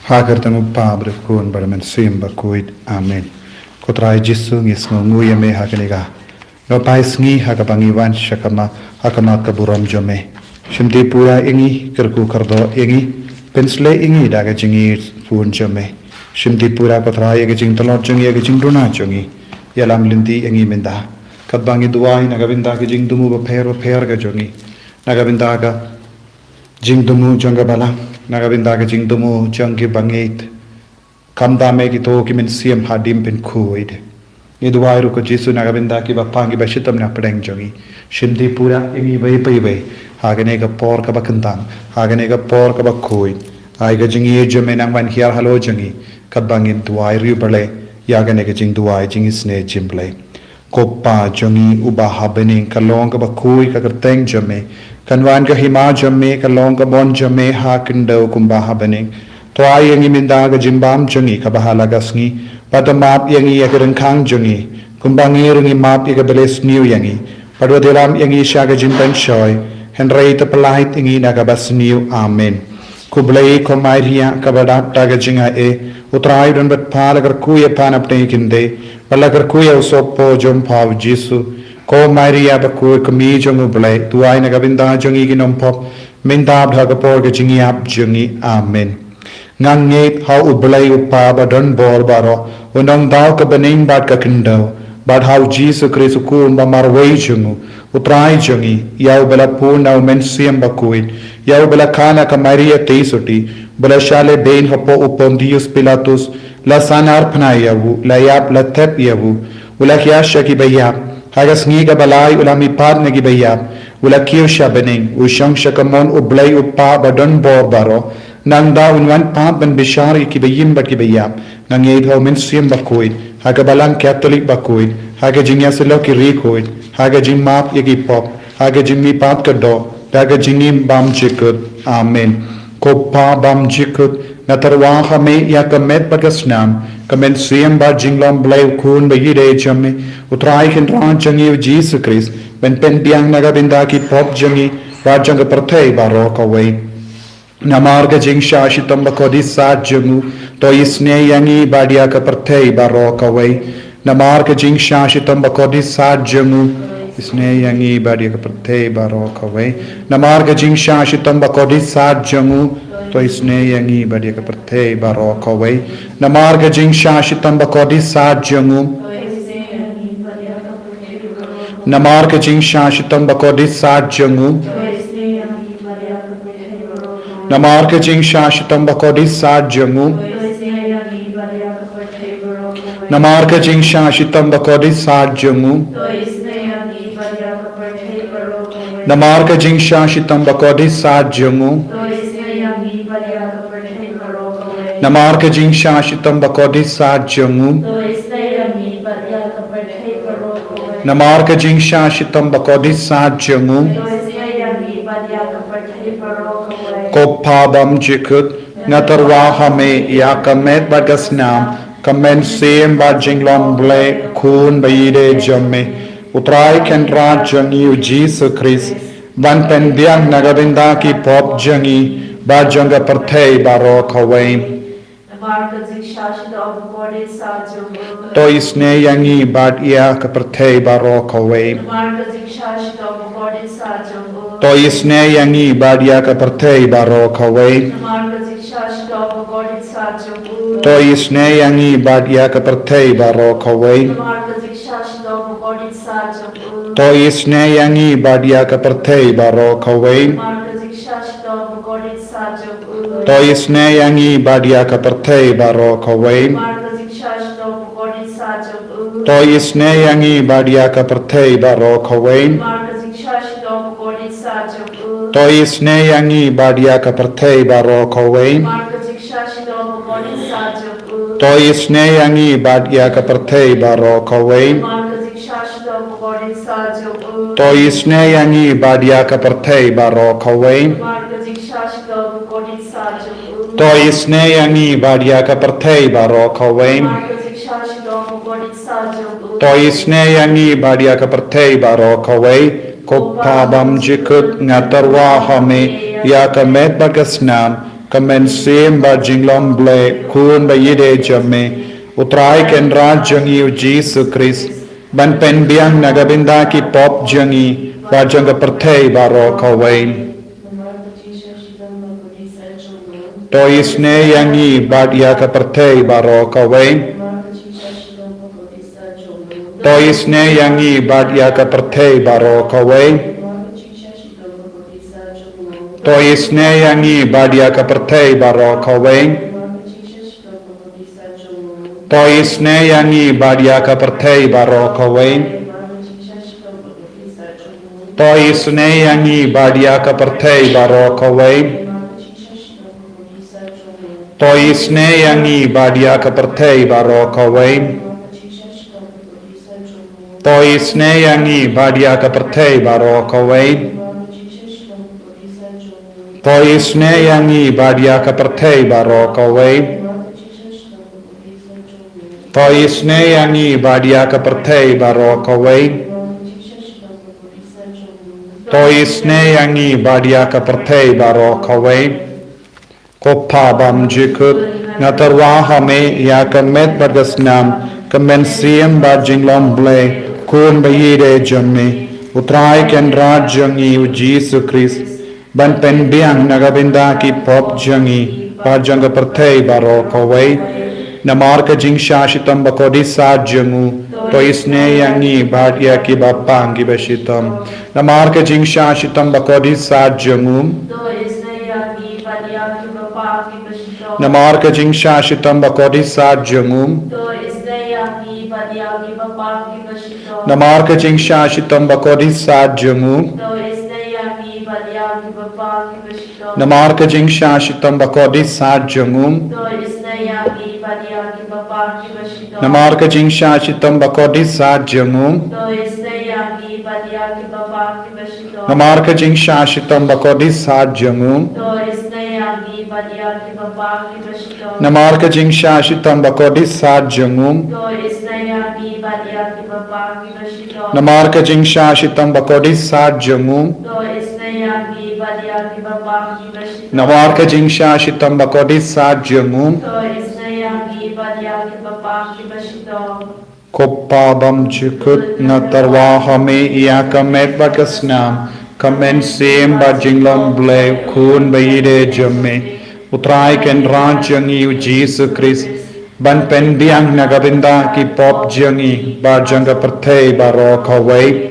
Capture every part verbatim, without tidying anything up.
Ha ka kyrteng u Kpa bad u Khun bad u Mynsiem Bakhuid. Amen. Ko Trai Jisu, ngi sngewnguh ïa me ha kane ka nohpai sngi ha kaba ngi wan sha ka ma ha ka mat ka burom jong me. Shim dih pura ïa ngi, kyrkhu kyrdoh ïa ngi, pynshlei ïa ngi da ka jingïeit bun jong me. Shim dih pura ko Trai ïa ka jingtlot jong ngi, ïa ka jingduna jong ngi. Ïalam lynti ïa ngi mynta. Katba ngi duwai na ka bynta ka jingthmu bapher bapher ka jong ngi. Na ka bynta ka jingthmu jong ka balang, na ka bynta ka jingthmu jong ki bangeit. Khamtam eh kito ki mynsiem haduh ban pynkhuid. Ngi duwai ruh ko Jisu na ka bynta kiba pang kiba shitom na pdeng jong ngi. Shim dih pura ïa ngi iwei pa iwei ha kane ka por kaba kyntang, ha kane ka por kaba khuid. Ai ka jingïeit jong me nang ban hiar halor jong ngi. Katba ngin duwai riewblei ïa kane ka jingduwai jingisynei jong U Blei. Ko Kpa jong ngi uba ha bneng, ka long kaba khuid ka kyrteng jong me. Kan wan ka hima jong me, ka long ka mon jong me ha khyndew kumba ha bneng. To ai ïa ngi mynta ka jingbam jong ngi kaba ha la ka sngi. Bad to map ïa ngi ïa ki ryngkhang jong ngi, kumba ngi ruh ngi map ïa kiba la sniew ïa ngi. Bad wat ïalam ïa ngi sha ka jingpynshoi, hynrei to pyllait ïa ngi na kaba sniew. Amen. Khublei ko Maria, kaba dap da ka jingaiei, U Trai u don bad pha. La kyrkhu ïa pha na pdeng ki khyndai, bad la kyrkhu ïa u sohpop jong pha u Jisu. Ko Maria bakhuid, kmie jong U Blei, duwai na ka bynta jong ngi ki nongpop, mynta bad ha ka por ka jingïap jong ngi. Amen. Nga ngeit ha U Blei U Kpa ba don bor baroh, u nongdaw ka bneng bad ka khyndew, bad ha u Jisu Khrist u Khun ba marwei jong u, U Trai jong ngi, ïa uba la pun na u Mynsiem Bakhuid, ïa uba la kha na ka Maria Theisotti, ba la shah lehbeiñ hapoh u Pontius Pilatus, la sahnarphna ïa u, la ïap, la thep ïa u, u la hiar sha kiba ïap, ha ka sngi kaba lai u la mihpat na kiba ïap, u la kiew sha bneng, u shong sha kamon U Blei U Kpa ba don bor baroh. Nangta un wan pat ban bishar ïa kiba im bad kiba ïap. Nga ngeit ha u Mynsiem Bakhuid, ha ka Balang Katholik bakhuid, ha ka jingïasyllok ki riewkhuid, ha ka jingmap ïa ki pop, ha ka jingmihpat ka doh, ha ka jingim bymjukut. Amen. Ko Kpa bymjukut, nga tyrwa ha me ïa ka met bad ka snam, ka mynsiem bad jinglong Blei u Khun ba ïeid jong me, U Trai Kynrad jong ngi u Jisu Khrist, ban pynbiang na ka bynta ki pop jong ngi bad jong ka pyrthei baroh kawei. Namar ka jingshah shitom ba kordit sat jong u, to isynei ïa ngi bad ïa ka pyrthei baroh kawei. Namar ka jingshah shitom ba kordit sat jong u, isynei ïa ngi bad ïa ka pyrthei baroh kawei. Namar ka jingshah shitom ba kordit sat jong u, to isynei ïa ngi bad ïa ka pyrthei baroh kawei. Namar ka jingshah shitom ba kordit sat jong u, namar ka jingshah shitom ba kordit sat jong u, namar ka jingshah shitom ba kordit sat jong u, namar ka jingshah shitom ba kordit sat jong u, namar ka jingshah shitom ba kordit sat jong u, namar ka jingshah shitom ba kordit sat jong u, namar ka jingshah shitom ba kordit sat jong u. Ko Kpa bymjukut, nga tyrwa ha me ïa ka met bad ka snam, ka mynsiem bad jinglong Blei u Khun ba ïeid jong me, U Trai Kynrad jong ngi u Jisu Khrist, ban pynbiang na ka bynta ki pop jong ngi bad jong ka pyrthei baroh kawei. Namar ka jingshah shitom ba kordit sat jong u, to isynei ïa ngi bad ïa ka pyrthei baroh kawei. Namar ka jingshah shitom ba kordit sat jong u, to isynei ïa ngi bad ïa ka pyrthei baroh kawei. Namar ka jingshah shitom ba kordit sat jong u, to isynei ïa ngi bad ïa ka pyrthei baroh kawei. Namar ka jingshah shitom ba kordit sat jong u, to isynei ïa ngi bad ïa ka pyrthei baroh kawei. Namar ka jingshah shitom ba kordit sat jong u, to isynei ïa ngi bad ïa ka pyrthei baroh kawei. Namar ka jingshah shitom ba kordit sat jong u, to isynei ïa ngi bad ïa ka pyrthei baroh kawei. Namar ka jingshah shitom ba kordit sat jong u, to isynei ïa ngi bad ïa ka pyrthei baroh kawei. Namar ka jingshah shitom ba kordit sat jong u, to isynei ïa ngi bad ïa ka pyrthei baroh kawei. Namar ka jingshah shitom ba kordit sat jong u, to isynei ïa ngi bad ïa ka pyrthei baroh kawei. Namar ka jingshah shitom ba kordit sat jong u, to isynei ïa ngi bad ïa ka pyrthei baroh kawei. Namar ka jingshah shitom ba kordit sat jong u, to isynei ïa ngi bad ïa ka pyrthei baroh kawei. Ko Kpa bymjukut, nga tyrwa ha me ïa ka met bad ka snam, Ka mynsiem bad jinglong Blei, Khun ba ïeit jong me, U Trai Kynrad jong ngi U Jisu Khrist, ban pynbiang na ka bynta ki pop jong ngi bad jong ka pyrthei baroh kawei. To isynei ïa ngi bad ïa ka pyrthei baroh kawei. To isynei ïa ngi bad ïa ka pyrthei baroh kawei. To isynei ïa ngi bad ïa ka pyrthei baroh kawei. To isynei ïa ngi bad ïa ka pyrthei baroh kawei. To isynei ïa ngi bad ïa ka pyrthei baroh kawei. To isynei ïa ngi bad ïa ka pyrthei baroh kawei. To isynei ïa ngi bad ïa ka pyrthei baroh kawei. To isynei ïa ngi bad ïa ka pyrthei baroh kawei. To isynei ïa ngi bad ïa ka pyrthei baroh kawei. To isynei ïa ngi bad ïa ka pyrthei baroh kawei. Ko Pa bymjukut, nga tyrwa ha me ïa ka met bad ka snam, ka mynsiem bad jinglong Blei, Khun ba ïeit jong me, U Trai Kynrad jong ngi U Jisu Khrist, ban pynbiang na ka bynta ki pop jong ngi bad jong ka pyrthei baroh kawei. Namar ka jingshah shitom ba kordit sat jong u, to isynei ïa ngi bad ïa ki bapang ki bashitom. Namar ka jingshah shitom ba kordit sat jong u. To isynei ïa ngi bad ïa ki bapang ki bashitom. Namar ka jingshah shitom ba kordit sat jong u. To isynei ïa ngi bad ïa ki bapang ki bashitom. Namar ka jingshah shitom ba kordit sat jong u. To isynei ïa ngi bad ïa ki bapang ki bashitom. Namar ka jingshah shitom ba kordit sat jong u. To isynei ïa ngi bad ïa ki bapang ki bashitom. Namar ka jingshah shitom ba kordit sat jong u. To isynei ïa ngi bad ïa ki bapang ki bashitom. Namar ka jingshah shitom ba kordit sat jong u. To isynei ïa ngi bad ïa ki bapang ki bashitom. Namar ka jingshah shitom ba kordit sat jong u. To isynei ïa ngi bad ïa ki bapang ki bashitom. Namar ka jingshah shitom ba kordit sat jong u. To isynei ïa ngi bad ïa ki bapang ki bashitom. Namar ka jingshah shitom ba kordit sat jong u. To isynei ïa ngi bad ïa ki bapang ki bashitom. Ko Pa bymjukut, nga tyrwa ha me ïa ka met bad ka snam, ka mynsiem bad jinglong Blei, Khun ba ïeit jong me, U Trai Kynrad jong ngi U Jisu Khrist, ban pynbiang na ka bynta ki pop jong ngi bad jong ka pyrthei baroh kawei.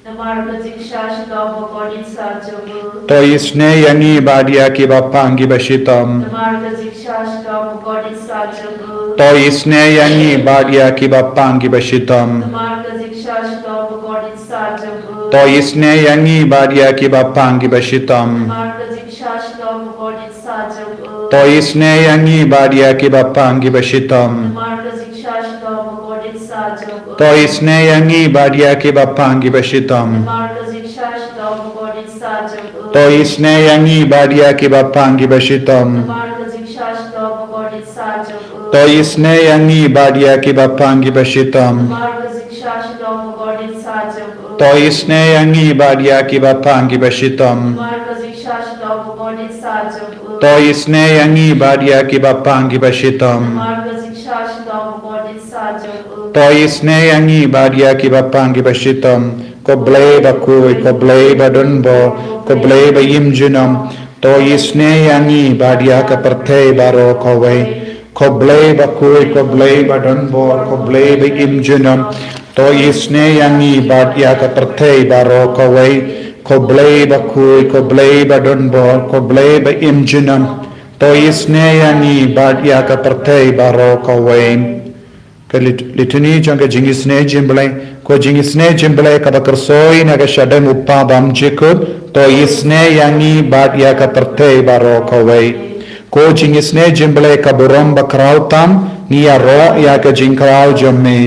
Namar ka jingshah shitom ba kordit sat jong u. To isynei ïa ngi bad ïa ki bapang ki bashitom. Namar ka jingshah shitom ba kordit sat jong u. To isynei ïa ngi bad ïa ki bapang ki bashitom. Namar ka jingshah shitom ba kordit sat jong u. To isynei ïa ngi bad ïa ki bapang ki bashitom. Namar ka jingshah shitom ba kordit sat jong u. To isynei ïa ngi bad ïa ki bapang ki bashitom. Namar ka jingshah shitom ba kordit sat jong u. To isynei ïa ngi bad ïa ki bapang ki bashitom. Namar ka jingshah shitom ba kordit sat jong u. To isynei ïa ngi bad ïa ki bapang ki bashitom. Namar ka jingshah shitom ba kordit sat jong u. To isynei ïa ngi bad ïa ki bapang ki bashitom. Namar ka jingshah shitom ba kordit sat jong u. To isynei ïa ngi bad ïa ki bapang ki bashitom. Namar ka jingshah shitom ba kordit sat jong u. To isynei ïa ngi bad ïa ki bapang ki bashitom. Namar ka jingshah shitom ba kordit sat jong u. To isynei ïa ngi bad ïa ki bapang ki bashitom. Ko Blei bakhuid, ko Blei badonbor, ko Blei ba im junom. To isynei ïa ngi bad ïa ka pyrthei baroh kawei. Ko Blei bakhuid, ko Blei badonbor, ko Blei ba im junom. To isynei ïa ngi bad ïa ka pyrthei baroh kawei. Ko Blei bakhuid, ko Blei badonbor, ko Blei ba im junom. To isynei ïa ngi bad ïa ka pyrthei baroh kawei. Ka lit-, litany jong ka jingisynei jingblei. Ko jingisynei jingblei kaba kyrshoi na ka shadem U Kpa bymjukut, to isynei ïa ngi bad ïa ka pyrthei baroh kawei. Ko jingisynei jingblei ka burom bakhraw tam, ngi ïaroh ïa ka jingkhraw jong me.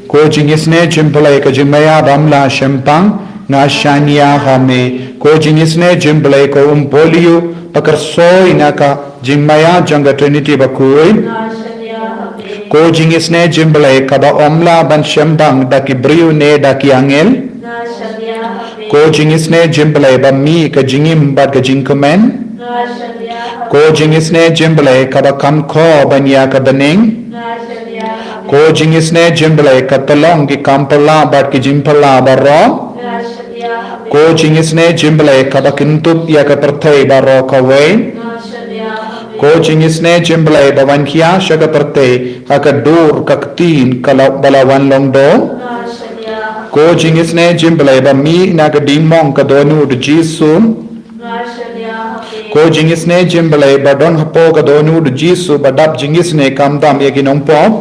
Ko jingisynei jingblei ka jingmaïa bym lah shemphang, nga shaniah ha me. Ko jingisynei jingblei ko um polio, ba kyrshoi na ka jingmaïa jong ka Trinity bakhuid. Ko jingisynei jingblei kaba ym lah ban shemphang da ki briew ne da ki angel. Ko jingisynei jingblei ba mih ka jingim bad ka jingkmen. Ko jingisynei jong U Blei kaba kham khor ban ïa ka bneng. Ko jingisynei jong U Blei ka tyllong ki kam phylla bad ki jingphylla baroh. Ko jingisynei jong U Blei kaba kyntup ïa ka pyrthei baroh kawei. Ko jingisynei jong U Blei ba wan khia sha ka pyrthei ha ka dur ka ktien ka la ba la wan long doh. Ko jingisynei jong U Blei ba mih na ka diengmong ka dohnud U Jisu. Ko jingisynei jong U Blei ba don hapoh ka dohnud U Jisu ba dap jingisynei khamtam ïa ki nongpop.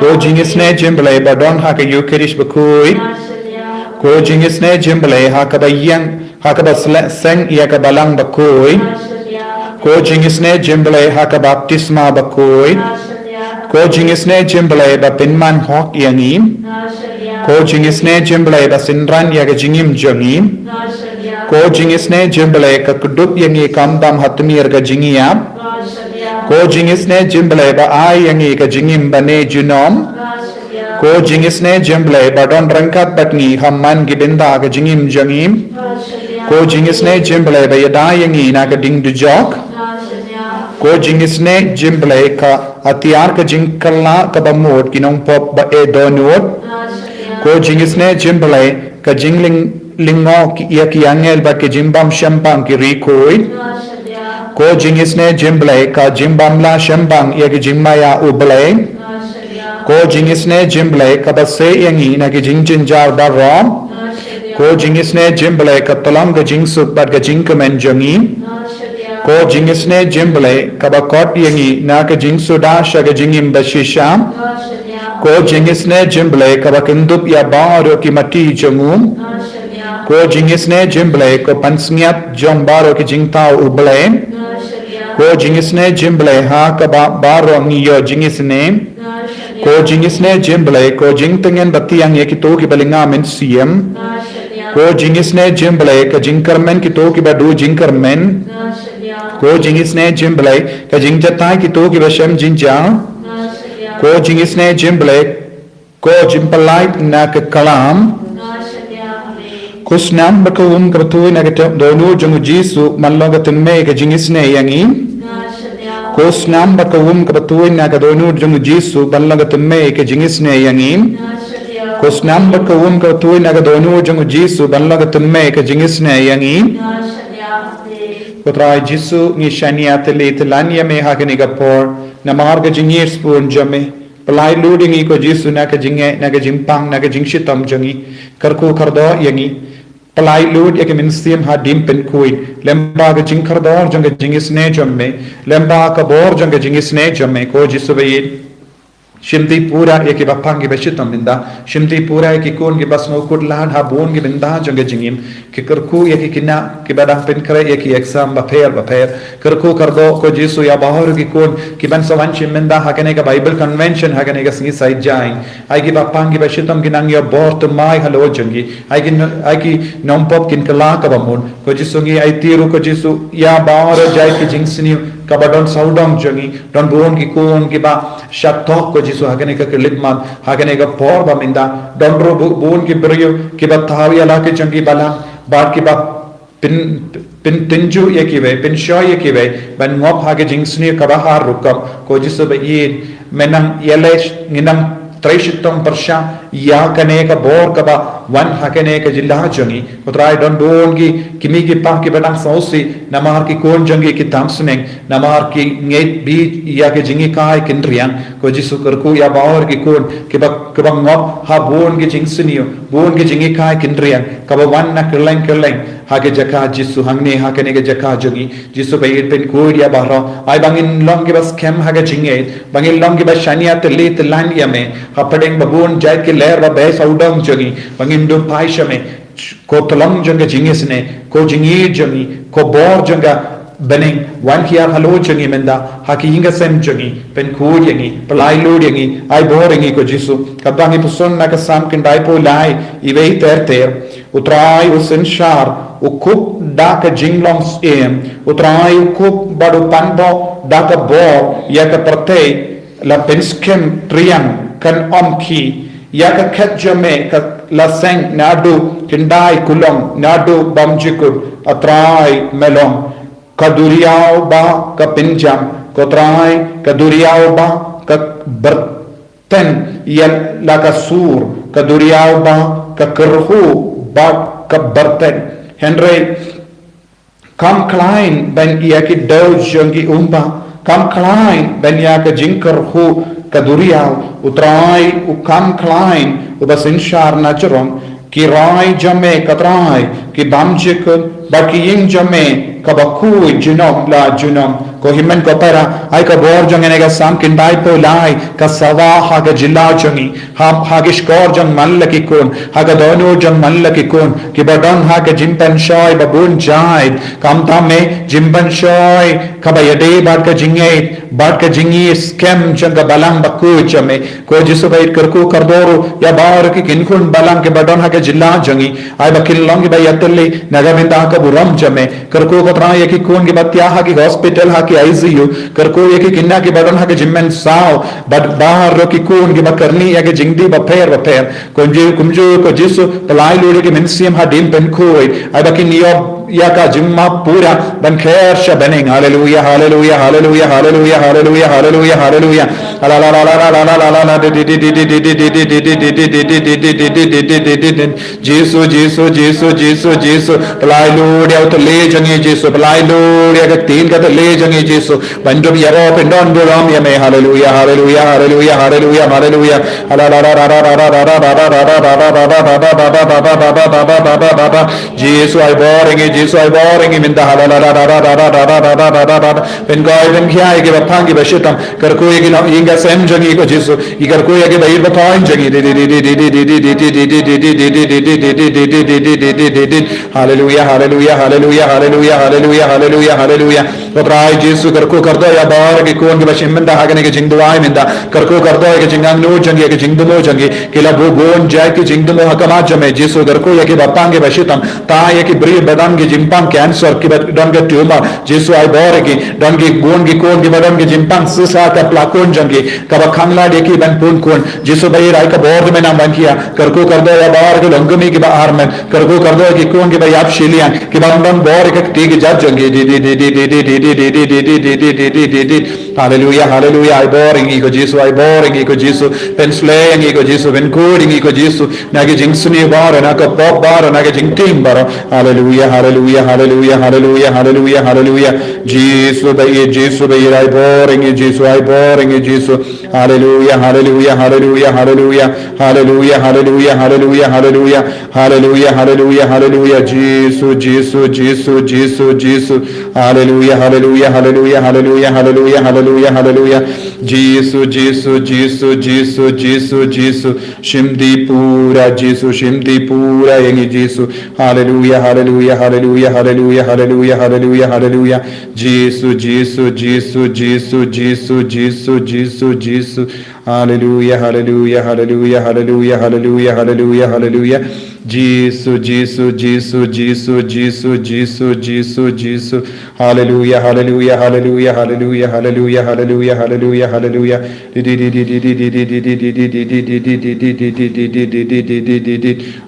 Ko jingisynei jong U Blei ba don ha ka Eukharist bakhuid. Ko jingisynei jong U Blei ha kaba ïeng ha kaba sle- seng ïa ka balang bakhuid. Ko jingisynei jong U Blei ha ka baptisma bakhuid. Ko jingisynei jong U Blei ba pynman hok ïa ngi. Ko jingisynei jong U Blei ba synran ïa ka jingim jong ngi. Ko jingisynei jong U Blei ka kdup ïa ngi khamtam ha tmier ka jingïap. Ko jingisynei jong U Blei ba ai ïa ngi ka jingim bane junom. Ko jingisynei jong U Blei ba don ryngkat bad ngi ha man ki bynta ka jingim jong ngi. Ko jingisynei jong U Blei ba ïada ïa ngi na ka ding dujok. Ko jingisynei jong U Blei ka atiar ka jingkylla kaba mut ki nongpop ba e dohnud. Ko jingisynei jong U Blei ka jinglyng- lyngngoh ki- ïa ki angel bad ki jingbam shynpang ki riewkhuid. Ko jingisynei jong U Blei ka jingbam la shynpang ïa ki jingmaïa U Blei. Ko jingisynei jong U Blei kaba sei ïa ngi na ki jingjynjar baroh. Ko jingisynei jong U Blei ka tyllong ka jingsuk bad ka jingkmen jong ngi. Ko jingisynei jong U Blei kaba kot ïa ngi na ka jingsuda sha ka jingim bashisha. Ko jingisynei jong U Blei kaba kyndup ïa baroh ki mati jong u. Ko jingisynei jong U Blei ko pansngiat jong baroh ki jingthaw U Blei. Ko jingisynei jong U Blei ha kaba baroh ngi ïoh jingisynei. Ko jingisynei jong U Blei ko jingtngen ba thiang ïa kito kiba lynga mynsiem. Ko jingisynei jong U Blei ka jingkyrmen kito kiba duh jingkyrmen. Ko jingisynei jong U Blei ka jingjahthait kito kiba shem jingja. Ko jingisynei jong U Blei ko jingpyllait na ka klam. Ko snam bad ka um kaba thymmai na ka dohnud jong U Jisu ban long ka thymmai ka jingisynei ïa ngi. Ko snam bad ka um kaba thymmai na ka dohnud jong U Jisu ban long ka thymmai ka jingisynei ïa ngi. Ko snam bad ka um kaba thymmai na ka dohnud jong U Jisu ban long ka thymmai ka jingisynei ïa ngi. Ko Trai Jisu ngi shaniah tylli tyllan ïa me ha kane ka por namar ka jingïeit sbun jong me. Pynlait lut ïa ngi ko Jisu na ka jingngeit, na ka jingpang, na ka jingshitom jong ngi. Kyrkhu kyrdoh ïa ngi. Pynlait lut ïa ka mynsiem hadien pynkhuid. Lyngba ka jingkordor jong ka jingisynei jong me. Lyngba ka bor jong ka jingisynei jong me ko Jisu ba ïeit. Shimti pura ïa kiba pang kiba shitom mynta. Shimti pura ïa ki khun kiba sngewkhuslai ha bun ki bynta jong ka jingim. Ki kyrkhu ïa ki khynnah kiba dang pynkhreh ïa ki exam bapher bapher. Kyrkhu kyrdoh ko Jisu ïa baroh ki khun kiban sa wan shim bynta ha kane ka Bible convention ha kane ka sngi Saitjaiñ. Ai kiba pang kiba shitom kin nang ïoh bor thymmai halor jong ki. Ai ki n- ai ki nongpop kin kylla kaba mut. Ko Jisu ngi aiti ruh ko Jisu ïa baroh jait ki jingsniew kaba don sawdong jong ngi. Don bun ki khun kiba shah thok ko Jisu ha kane ka khyllipmat ha kane ka por ba mynta. Don ruh bu- bun ki briew kiba thaw ïa la ki jong ki balang bad kiba pyn- pyntynjuh ïa kiwei, pynshoi ïa kiwei ban ngop ha ka jingsniew kaba har rukom. Ko Jisu ba ïeit, me nang ïaleh, ngi nang trei shitom pyrshah ïa kane ka bor kaba wan ha kane ka jylla jong ngi. Ko Trai don bun ki kmie ki kpa kiba dang sngewsih namar ki khun jong ki ki tam sneng. Namar ki ngeit bit ïa ka jinghikai kynriang. Ko Jisu kyrkhu ïa baroh ki khun kiba kiba ngop ha bun ki jingsniew, bun ki jinghikai kynriang kaba wan na kylleng kylleng ha ka jaka Jisu hangne ha kane ka jaka jong ngi. Jisu ba ïeit pynkhuid ïa baroh. Ai ba ngin long kiba skhem ha ka jingngeit, ba ngin long kiba shaniah tylli tyllan ïa me. Hapdeng ba bun jait ki lyer ba beh sawdong jong ngi, ba ngin dup phai sha me. Ko tyllong jong ka jingisynei, ko jingïeit jong ngi, ko bor jong ka bneng, wan hiar halor jong ngi mynta ha ki ïing ka sem jong ngi, pynkhuid ïa ngi, pynlait lut ïa ngi, ai bor ïa ngi ko Jisu. Katba ngi pyrshang na ka Salm khyndaiphew lai, iwei ter ter. U Trai u synshar, u khup da ka jinglong syiem, u Trai u khup bad u pynbor da ka bor ïa ka pyrthei. La pynskhem triang kan ym khih, ïa ka khet jong me ka la seng naduh khyndai kulong, naduh bymjukut. A Trai me long ka duriaw ba ka pynjam, ko Trai, ka duriaw ba ka byrten ïa la ka sur, ka duriaw ba ka kyrhuh bad ka byrten. Hynrei kam khlaiñ ban ïa ki dew jong ki umba, kam khlaiñ ban ïa ka jingkyrhuh ka duriaw, u Trai u kam khlaiñ uba synshar na jrong. Ki rai jong me ko Trai ki bym jukut, bad ki ïing jong me kaba khuid junom la junom. Ko hynmen ko para, ai ka bor jong kane ka Salm khyndai phew lai, ka sawa ha ka jylla jong ngi, ha, ha ki shkor jong man la ki khun, ha ka dohnud jong man la ki khun, kiba don ha ka jingpynshoi ba bun jait. Khamtam me, jingpynshoi kaba ïadei bad ka jingngeit bad ka jingïeit skhem jong ka balang bakhuid jong me. Ko Jisu ba ïeit, kyrkhu kyrdoh ruh ïa baroh ki kynhun balang kiba don ha ka jylla jong ngi, ai ba kin long kiba ïatylli na ka bynta ka burom jong me. Kyrkhu ko Trai ïa ki khun kiba thiah ha ki hospital, ha ki I C U. Kyrkhu ïa ki khynnah kiba don ha ka jingmynsaw, bad baroh ki khun kiba kyrni ïa ki jingdih bapher bapher. Kumjuh, kumjuh ko Jisu, pynlait lut ïa ki mynsiem hadien pynkhuid, ai ba kin ïoh ïa ka jingmap pura ban kher sha bneng. Haleluya, haleluya, haleluya, haleluya, haleluya, haleluya, haleluya. Jisu, Jisu, Jisu, Jisu, Jisu. Pynlait lut ïa u thylliej jong ngi Jisu, pynlait lut ïa ka ktien ka thylliej jong ngi Jisu. Ban dup ïaroh pyndon burom ïa me. Haleluya, haleluya, haleluya, haleluya, haleluya. Jisu, ai bor ïa ngi, Jisu, ai bor ïa ngi mynta. Haleluya. Pynkoit pynkhia ïa kiba pang kiba shitom. Kyrkhu ïa ki nongïing ka sem jong ngi ko Jisu. Kyrkhu ïa kiba ïeit ba thaiñ jong ngi. Haleluya, haleluya, haleluya, haleluya, haleluya, haleluya, haleluya. Ko Trai Jisu, kyrkhu kyrdoh ïa baroh ki khun kiba shim bynta ha kane ka jingduwai mynta. Kyrkhu kyrdoh ïa ka jingangnud jong ngi, ïa ka jingthmu jong ngi. Ki la buh bun jait ki jingthmu ha khmat jong me Jisu. Kyrkhu ïa kiba pang kiba shitom. Tang ïa ki briew ba don ki jingpang cancer, kiba don ki tumor. Jisu, ai bor ïa ki. Don ki bun ki khun kiba don ki jingpang sisa ka pla khun jong ki, kaba khanglad ïa ki ban pun khun. Jisu ba ïeit, ai ka bor jong me nang ban khia. Kyrkhu kyrdoh ïa baroh ki longkmie kiba armet. Kyrkhu kyrdoh ïa ki khun kiba ïap shiliang, kiba ym don bor ïa ka kti ka jait jong ki. Haleluya, haleluya, ai bor ïa ngi ko Jisu, ai bor ïa ngi ko Jisu. Pynsleh ïa ngi ko Jisu, pynkhuid ïa ngi ko Jisu. Na ki jingsniew baroh, na ka pop baroh, na ka jingtieng baroh. Haleluya, haleluya, haleluya, haleluya, haleluya, haleluya. Jisu ba ïeit, Jisu ba ïeit, ai bor ïa ngi Jisu, ai bor ïa ngi Jisu. Haleluya, haleluya, haleluya, haleluya. Haleluya, haleluya, haleluya, haleluya. Haleluya, haleluya, haleluya. Jisu, Jisu, Jisu, Jisu, Jisu. Haleluya, haleluya, haleluya, haleluya, haleluya, haleluya, haleluya. Jisu, Jisu, Jisu, Jisu, Jisu, Jisu. Shim dih pura Jisu, shim dih pura ïa ngi Jisu. Haleluya, haleluya, haleluya, haleluya, haleluya, haleluya, haleluya. Jisu, Jisu, Jisu, Jisu, Jisu, Jisu, Jisu, Jisu. Haleluya, haleluya, haleluya, haleluya, haleluya, haleluya, haleluya. Jisu, Jisu, Jisu, Jisu, Jisu, Jisu, Jisu, Jisu. Haleluya, haleluya, haleluya, haleluya, haleluya, haleluya, haleluya, haleluya.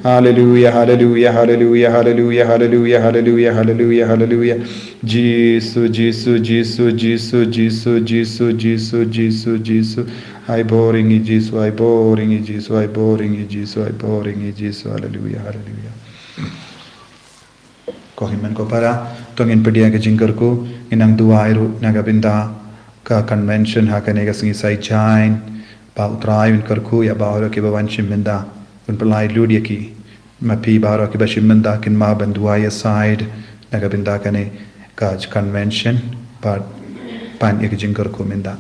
Haleluya, haleluya, haleluya, haleluya, haleluya, haleluya, haleluya, haleluya, haleluya. Jisu, Jisu, Jisu, Jisu, Jisu, Jisu, Jisu, Jisu. Ai bor ïa ngi Jisu, ai bor ïa ngi Jisu, ai bor ïa ngi Jisu, ai bor ïa ngi Jisu. Haleluya, haleluya. Ko hynmen ko para, to ngin pdiang ka jingkyrkhu, ngin nang duwai ruh na ka bynta ka convention ha kane ka sngi Saitjaiñ, ba U Trai un kyrkhu ïa baroh kiba wan shim bynta, un pynlait lut ïa ki. Ma phi baroh kiba shim bynta, kynmaw ban duwai aside na ka bynta kane ka convention, bad pan ïa ka jingkyrkhu mynta.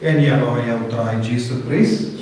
Ngi ïaroh ïa U Trai Jisu Khrist.